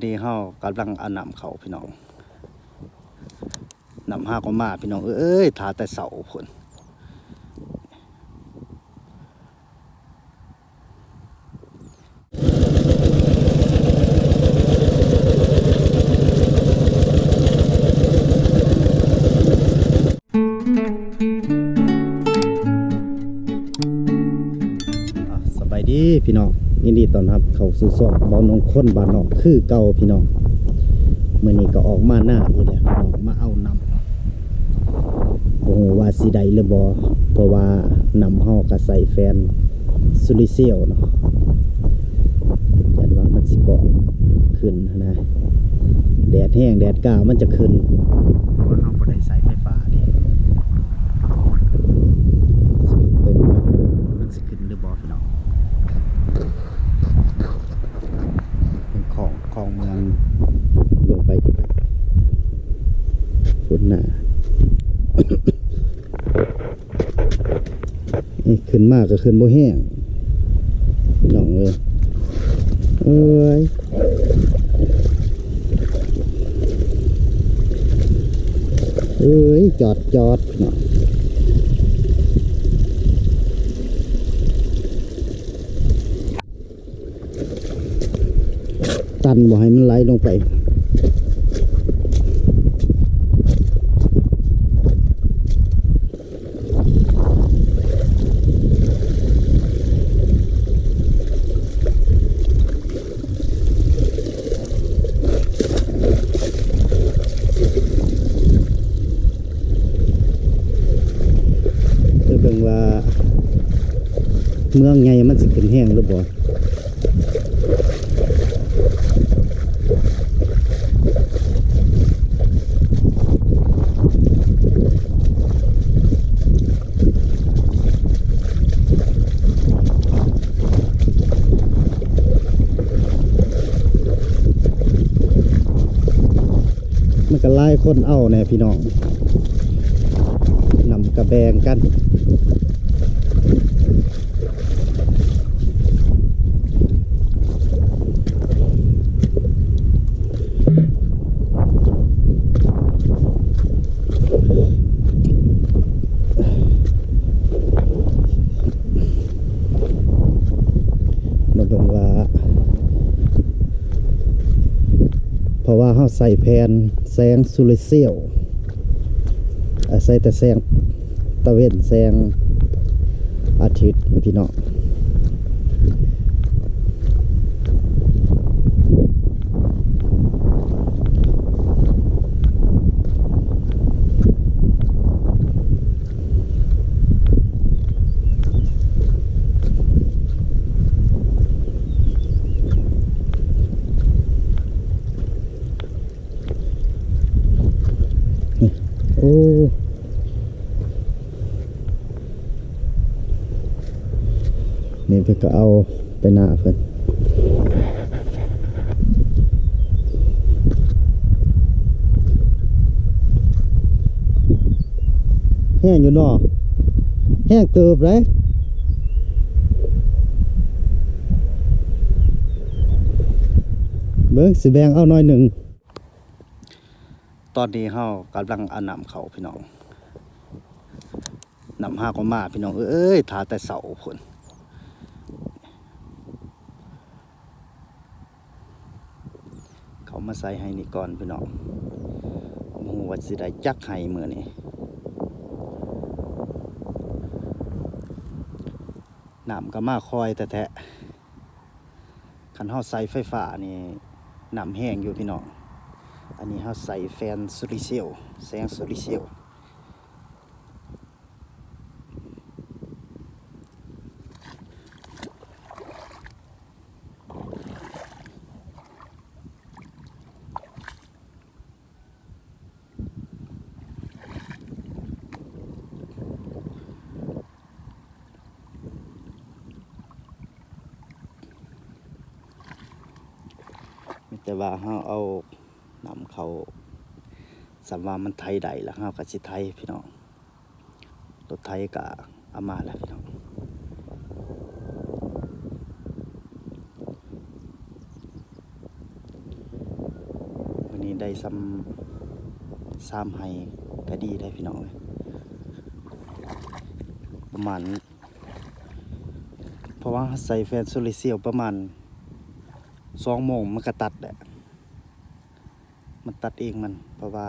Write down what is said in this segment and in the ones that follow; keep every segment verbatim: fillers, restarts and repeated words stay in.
นี่เฮากำลังเอาน้ำเข้าพี่น้อง น้ำหาก็มาพี่น้องเอ้ย ท่าแต่เช้าพุ้น อ่ะ สบายดีพี่น้อง ยินดีต้อนรับเข้าสู่ช่องบ่าวนงคนบ้านนอกคือเก่าพี่น้อง มื้อนี้ก็ออกมาหน้าอีกแล้วพี่น้อง มาเอาน้ำ บ่ฮู้ว่าสิได้หรือบ่ เพราะว่าน้ำเฮาก็ใส่แฟนโซลาร์เซลล์เนาะ ย้านว่ามันสิบ่ขึ้นหั้นนะ แดดแฮงแดดกล้ามันจะขึ้น เพราะว่าเฮาบ่ได้ใส่ไฟฟ้าเด้ สิเบิ่งว่ามันสิขึ้นหรือบ่พี่น้อง เป็นของ ของเมืองลงไปพุ้นหน้า นี่ขึ้นมาก็ขึ้นบ่แฮง พี่น้องเอ้ย เอ้ย เอ้ย จอด จอด พี่น้อง ตันบ่ให้มันไหลลงไป ไปเบิ่งว่า เมืองใหญ่มันสิขึ้นแฮงหรือบ่ มันก็หลายคนเอาแน่พี่น้อง น้ำก็แบ่งกัน มาเบิ่งว่า เพราะว่าเฮาใส่แผ่นแสงโซลาร์เซลล์ อาศัยแต่แสงตะเว็น แสงอาทิตย์พี่น้อง โอ้ นี่เพิ่นก็เอาไปหน้าเพิ่น แฮงอยู่เนาะ แฮงเติบเลย เบิ่งสิแบ่งเอาหน่อยหนึ่ง ตอนนี้เฮากำลังเอาน้ำเข้าพี่น้อง น้ำหาก็มาพี่น้องเอ้ย ท่าแต่เช้าพุ้น เขามาใส่ไฮ่นี่ก่อนพี่น้อง บ่ฮู้ว่าสิได้จักไฮ่มื้อนี้ น้ำก็มาค่อยแท้ๆ คันเฮาใส่ไฟฟ้านี่ น้ำแฮงอยู่พี่น้อง อันนี้เฮาใส่แผ่นโซลาร์เซลล์ แสงโซลาร์เซลล์ มีแต่ว่าเฮาเอาน้ำเข้า สำว่ามันไถได้แล้วเฮาก็สิไถพี่น้อง รถไถก็เอามาแล้วพี่น้อง ได้ส่ำสามไฮ่ก็ดีได้พี่น้องเอ้ย ประมาณ เพราะว่าใส่แผ่นโซลาร์เซลล์ประมาณสองโมงมันก็ตัดแหละ มันตัดเองมัน เพราะว่า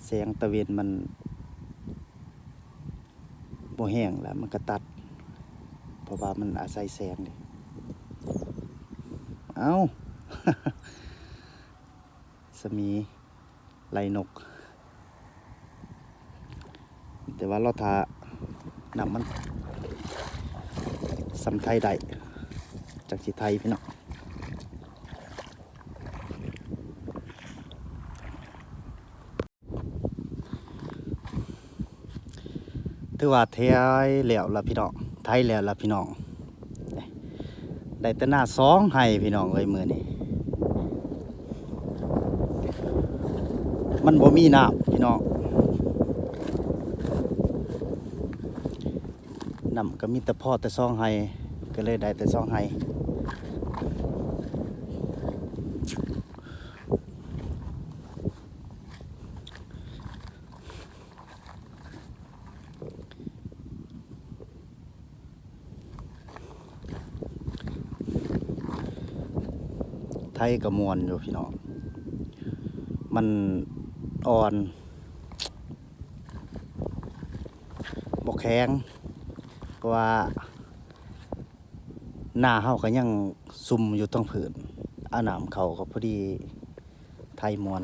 แสงตะเวนมันบ่แฮงแล้วมันก็ตัด เพราะว่ามันอาศัยแสงเด้ เอ้า สมีไล่นก แต่ว่ารอถ่าน้ำมันส่ำไถได้ จั่งสิไถพี่น้อง ถือว่าไถแล้วล่ะพี่น้อง ไถแล้วล่ะพี่น้อง ได้แต่นาสองไฮ่พี่น้องเอ้ย มื้อนี้ มันบ่มีน้ำพี่น้อง น้ำก็มีแต่พอแต่สองไฮ่ ก็เลยได้แต่สองไฮ่ ไถก็ม่วนอยู่พี่น้อง มันอ่อน บ่แข็ง เพราะว่านาเฮาก็ยังซุ่มอยู่ทั้งพื้น เอาน้ำเข้าก็พอดี ไถม่วน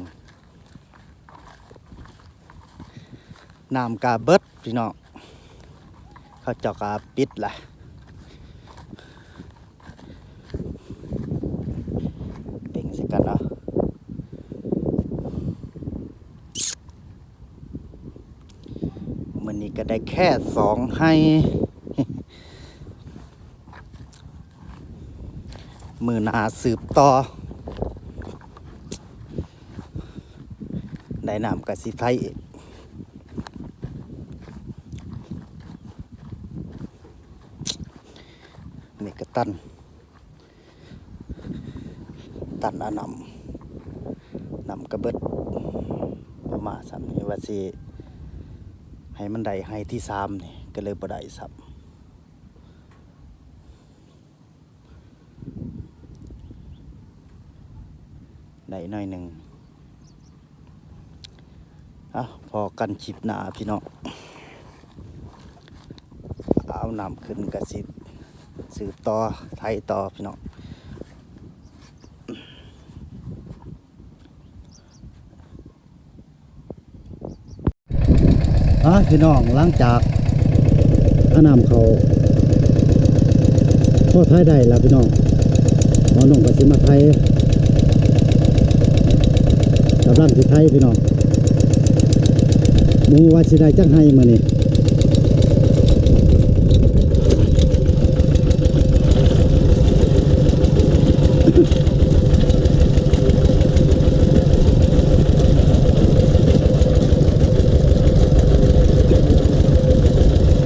น้ำกะเบิดพี่น้อง เขาเจ้ากะปิดละ เต็งใส่กันเนาะ มื้อนี้ก็ได้แค่สองไฮ่ มื้อหน้าสืบต่อ ได้น้ำก็สิไถอีก นี่ก็ตัน ตันเอาน้ำ น้ำก็เบิด บ่มาซ้ำนี่ ว่าสิให้มันได้ไฮ่ที่สามนี่ ก็เลยบ่ได้ซ้ำ ได้หน่อยหนึ่ง อ่ะ พ้อกันคลิปหน้าพี่น้อง เอาน้ำขึ้นก็สิสืบต่อ ไถต่อพี่น้อง อ่ะพี่น้อง หลังจากเอาน้ำเข้า พอไถได้แล้วพี่น้อง หมอหนุ่มก็สิมาไถ กำลังสิไถพี่น้อง บ่ฮู้ว่าสิได้จักไฮ่มื้อนี้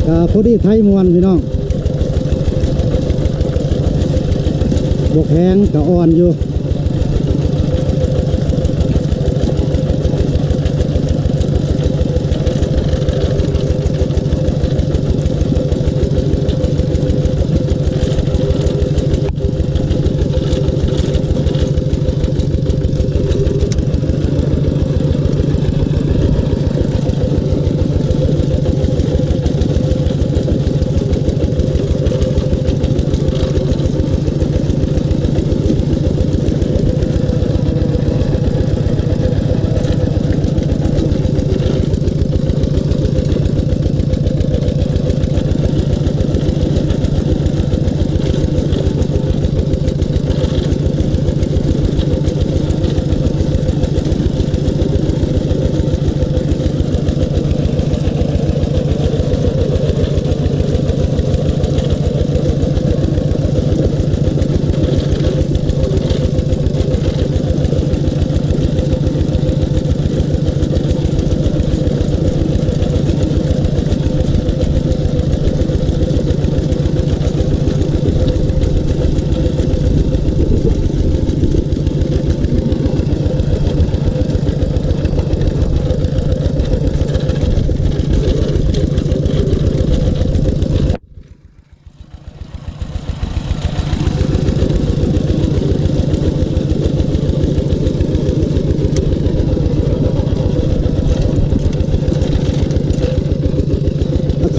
ก็พอดีไถม่วนพี่น้อง บ่แข็งก็อ่อนอยู่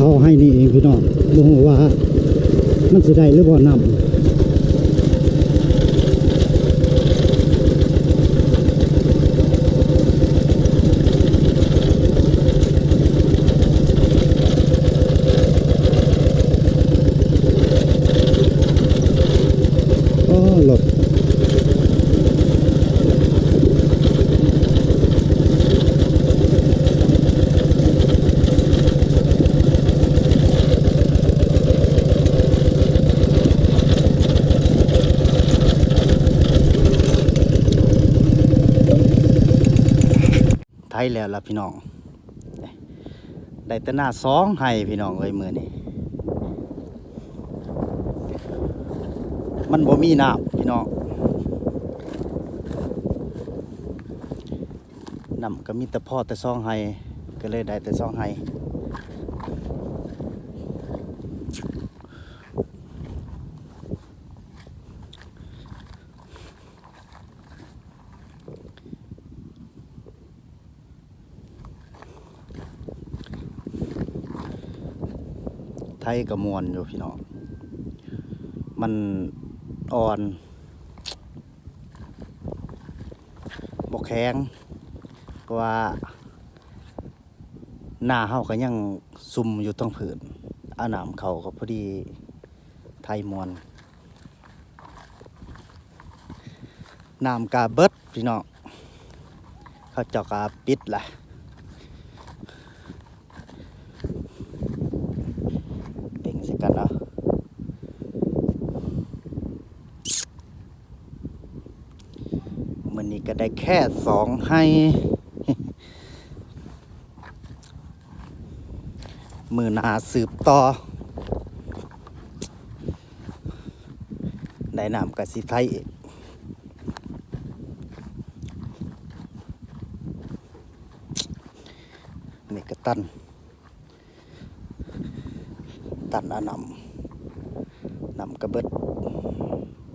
เอาให้นี่เองพี่น้อง บ่ฮู้ว่ามันสิได้หรือบ่นำ โอ้ รถ ไถแล้วล่ะพี่น้อง ได้แต่นาสองไฮ่พี่น้องเอ้ย มื้อนี้ มันบ่มีน้ำพี่น้อง น้ำก็มีแต่พอแต่สองไฮ่ ก็เลยได้แต่สองไฮ่ ไถก็ม่วนอยู่พี่น้อง มันอ่อน บ่แข็ง เพราะว่านาเฮาก็ยังซุ่มอยู่ทั้งพื้น เอาน้ำเข้าก็พอดี ไถม่วน น้ำกะเบิดพี่น้อง เขาเจ้ากะปิดละ เบ่งใส่กันเนาะ มื้อนี้ก็ได้แค่สองไฮ่ มื้อหน้าสืบต่อ ได้น้ำก็สิไถอีก นี่ก็ตัน ตันเอาน้ำ น้ำก็เบิด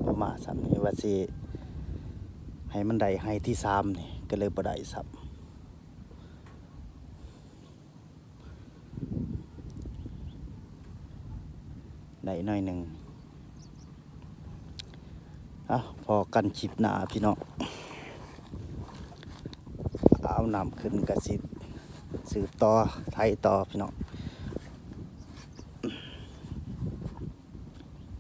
บ่มาซ้ำนี่ ว่าสิให้มันได้ไฮ่ที่สามนี่ ก็เลยบ่ได้ซ้ำ ได้หน่อยหนึ่ง อ่ะ พ้อกันคลิปหน้าพี่น้อง เอาน้ำขึ้นก็สิสืบต่อ ไถต่อพี่น้อง